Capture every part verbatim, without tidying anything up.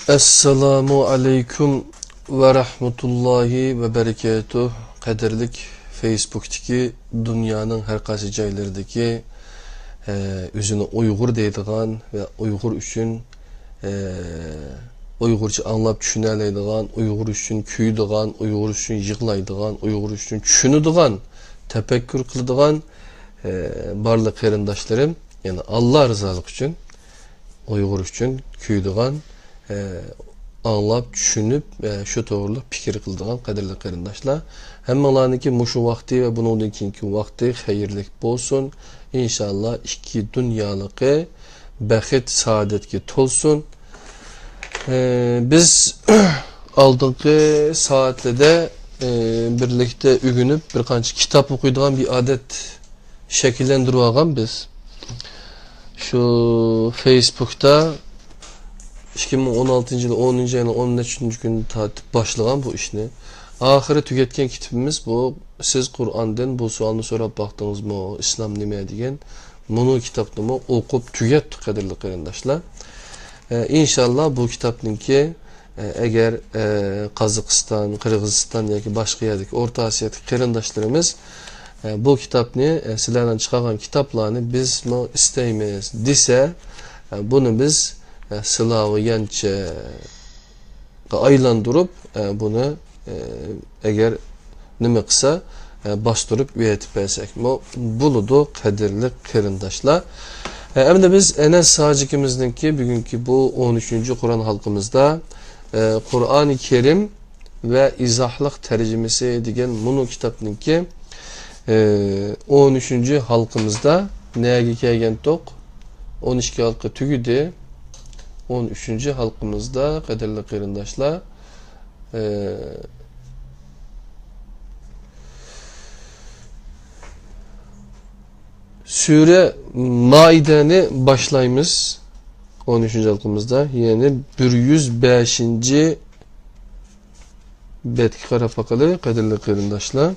ئەسسالامۇ ئەلەيكۇم ۋە رەھمەتۇللاھى ۋە بەرىكاتۇھ. قەدىرلىك فېيسبۇكتىكى دۇنيانىڭ ھەر قايسى جايلىرىدىكى، ئە، ئۆزىنى ئۇيغۇر دەيدىغان ۋە ئۇيغۇر ئۈچۈن، ئە، ئۇيغۇرچە ئاڭلاپ چۈشىنەلەيدىغان، ئۇيغۇر ئۈچۈن كۆيىدىغان، ئۇيغۇر ئۈچۈن يىغلايدىغان، ئۇيغۇر ئۈچۈن چۈشىنىدىغان، تەپەككۇر قىلىدىغان، ئە، بارلىق قېرىنداشلىرىم، يەنى ئاللا رىزالىقى ئۈچۈن ئۇيغۇر ئۈچۈن كۆيىدىغان، ئە، ئاڭلاپ، چۈشىنىپ، ئە، شۇ توغرىلىق پىكىر قىلىدىغان قەدىرلىك قېرىنداشلار، ھەممىڭلارنىڭكى مۇشۇ ۋاقتى ۋە بۇنىڭدىن كېيىنكى ۋاقتى خەيرلىك بولسۇن. ئىنشاللا ئىككى دۇنيالىقى بەخت، سائادەتكە تولسۇن. ئە، بىز ئالدىنقى سائەتلەردە، ئە، بىرلىكتە ئۆگىنىپ، بىر قانچە كىتاب ئوقۇيدىغان بىر ئادەت شەكىللەندۈرۈۋالغان بىز. شۇ فېيسبۇكتا ئىككى مىڭ ئون ئالتىنچى يىل ئونىنچى ئاينىڭ ئون نەچچىنچى كۈنى تارتىپ باشلىغان بۇ ئىشنى. ئاخىرى تۈگەتكەن كىتابىمىز بۇ. سىز قۇرئاندىن بۇ سوئالنى سوراپ باقتىڭىزمۇ؟ ئىسلام نېمە دېگەن؟ مۇنۇ كىتابنىمۇ ئوقۇپ تۈگەتتۇق، قەدىرلىك قېرىنداشلار. ئە، ئىنشاللا بۇ كىتابنىڭكى ئەگەر، ئە، قازاقىستان، قىرغىزىستان ياكى باشقا يەردىكى ئورتا ئاسىيادىكى قېرىنداشلىرىمىز، ئە، بۇ كىتابنى، ئە، سىلەرنىڭ چىقارغان كىتابلارنى بىزمۇ ئىستەيمىز دېسە، ئە، بۇنى بىز، ئە، سىلاۋ يانچەگە ئايلاندۇرۇپ، ئە، بۇنى، ئە، ئەگەر نېمە قىلسا، ئە، باستۇرۇپ ئۆيەتىپ بەرسەكمۇ بولىدۇ، قەدىرلىك قېرىنداشلار. ئە، ئەمدى بىز ئەنەس ھاجىكىمىزنىڭكى بۈگۈنكى بۇ ئون ئۈچىنچى قۇرئان ھالقىمىزدا، ئە، قۇرئانى كەرىم ۋە ئىزاھلىق تەرجىمىسى دېگەن مۇنۇ كىتابنىڭكى، ئە، ئون ئۈچىنچى ھالقىمىزدا نەگە كەلگەنتۇق؟ ئون ئىككى ھالقا تۈگىدى. ئون ئۈچىنچى ھالقىمىزدا، قەدىرلىك قېرىنداشلار، ئە، سۈرە مائىدەنى باشلايمىز. ئون ئۈچىنچى ھالقىمىزدا، يەنى بىر يۈز بەشىنچى بەتكە قاراپ باقىلى، قەدىرلىك قېرىنداشلار.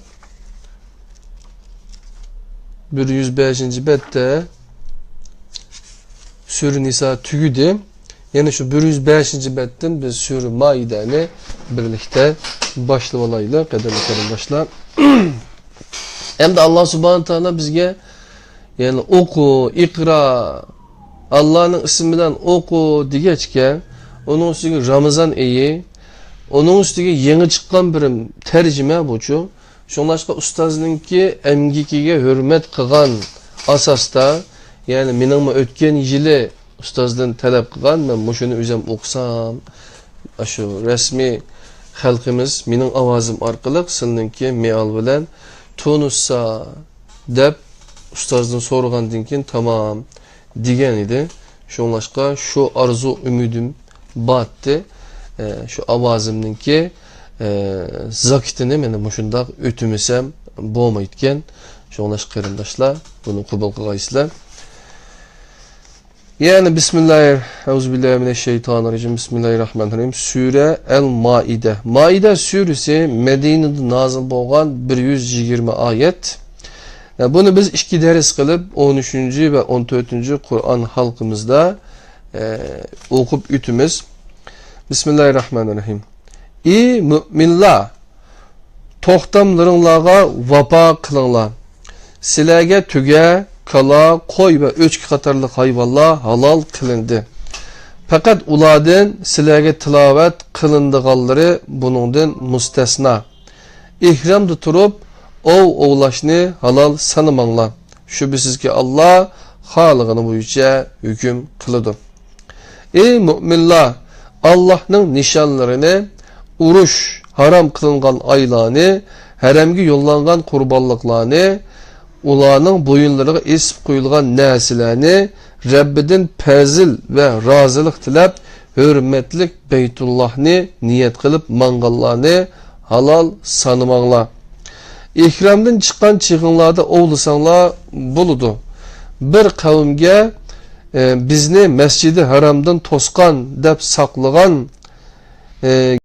بىر يۈز بەشىنچى بەتتە سۈرە نىسا تۈگىدى. يەنە شۇ بىر يۈز بەشىنچى بەتتىن بىز سۈرە مائىدەنى بىرلىكتە باشلىۋالايلى، قەدىرلىك قېرىنداشلار. ئەمدى ئاللا سۇبھانە تائالا بىزگە، يەنى ئوقۇ، ئىقرا، ئاللانىڭ ئىسمى بىلەن ئوقۇ دېگەچكە، ئۇنىڭ ئۈستىگە رامىزان ئېيى، ئۇنىڭ ئۈستىگە يېڭى چىققان بىر تەرجىمە بۇچۇ. شۇڭلاشقا ئۇستازنىڭكى ئەمگىكىگە ھۆرمەت قىلغان ئاساستا، يەنى مېنىڭمۇ ئۆتكەن يىلى ئۇستازدىن تەلەپ قىلغان، مەن مۇشۇنى ئۆزۈم ئوقۇسام، ئاشۇ رەسمىي خەلقىمىز مېنىڭ ئاۋازىم ئارقىلىق سىلىنىڭكى مېئال بىلەن تونۇشسا دەپ ئۇستازدىن سورىغاندىن كېيىن تامام دېگەن ئىدى. شۇڭلاشقا شۇ ئارزۇ ئۈمىدىم بارتتى. ئە، شۇ ئاۋازىمنىڭكى، ئە، زاكىتىنى مانا مۇشۇنداق ئۆتىمىسەم بولمايدىكەن. شۇڭلاشقا قېرىنداشلار، بۇنى قوبۇل قىلغايسىلەر. يەنى بىسمىللاھىر، ئەئۇزۇ بىللاھى مىنەششەيتانىر راجىم. بىسمىللاھىر راھمانىر راھىم. سۈرە ئەل مائىدە. مائىدە سۈرىسى مەدىنىدە نازىل بولغان، بىر يۈز يىگىرمە ئايەت. بۇنى بىز ئىككى دەرس قىلىپ، ئون ئۈچىنچى ۋە ئون تۆتىنچى قۇرئان ھالقىمىزدا، ئە، ئوقۇپ ئۆتىمىز. بىسمىللاھىر راھمانىر راھىم. ئى مۆمىنلار! توختاملىرىڭلارغا ۋاپا قىلىڭلار. سىلەرگە تۆگە، كالا، قوي ۋە ئۆچكە قاتارلىق ھايۋانلار ھالال قىلىندى. پەقەت ئۇلاردىن سىلەرگە تىلاۋەت قىلىنىدىغانلىرى بۇنىڭدىن مۇستەسنا. ئېھرامدا تۇرۇپ ئوۋ ئوۋلاشنى ھالال سانىماڭلار. شۈبھىسىزكى، ئاللا خالىغىنى بويىچە ھۆكۈم قىلىدۇ. ئى مۆمىنلار! ئاللاھنىڭ نىشانلىرىنى، ئۇرۇش ھارام قىلىنغان ئايلارنى، ھەرەمگە يوللانغان قۇربانلىقلارنى، ئۇلارنىڭ بويۇنلىرىغا ئېسىپ قويۇلغان نەرسىلەرنى، رەببىدىن پەزىل ۋە رازىلىق تىلەپ، ھۆرمەتلىك بەيتۇللاھنى نىيەت قىلىپ ماڭغانلارنى ھالال سانىماڭلار. ئېھرامدىن چىققان چېغىڭلاردا ئوۋلىساڭلار بولىدۇ. بىر قەۋمگە، ئە، بىزنى مەسجىدى ھارامدىن توسقان دەپ ساقلىغان، ئە،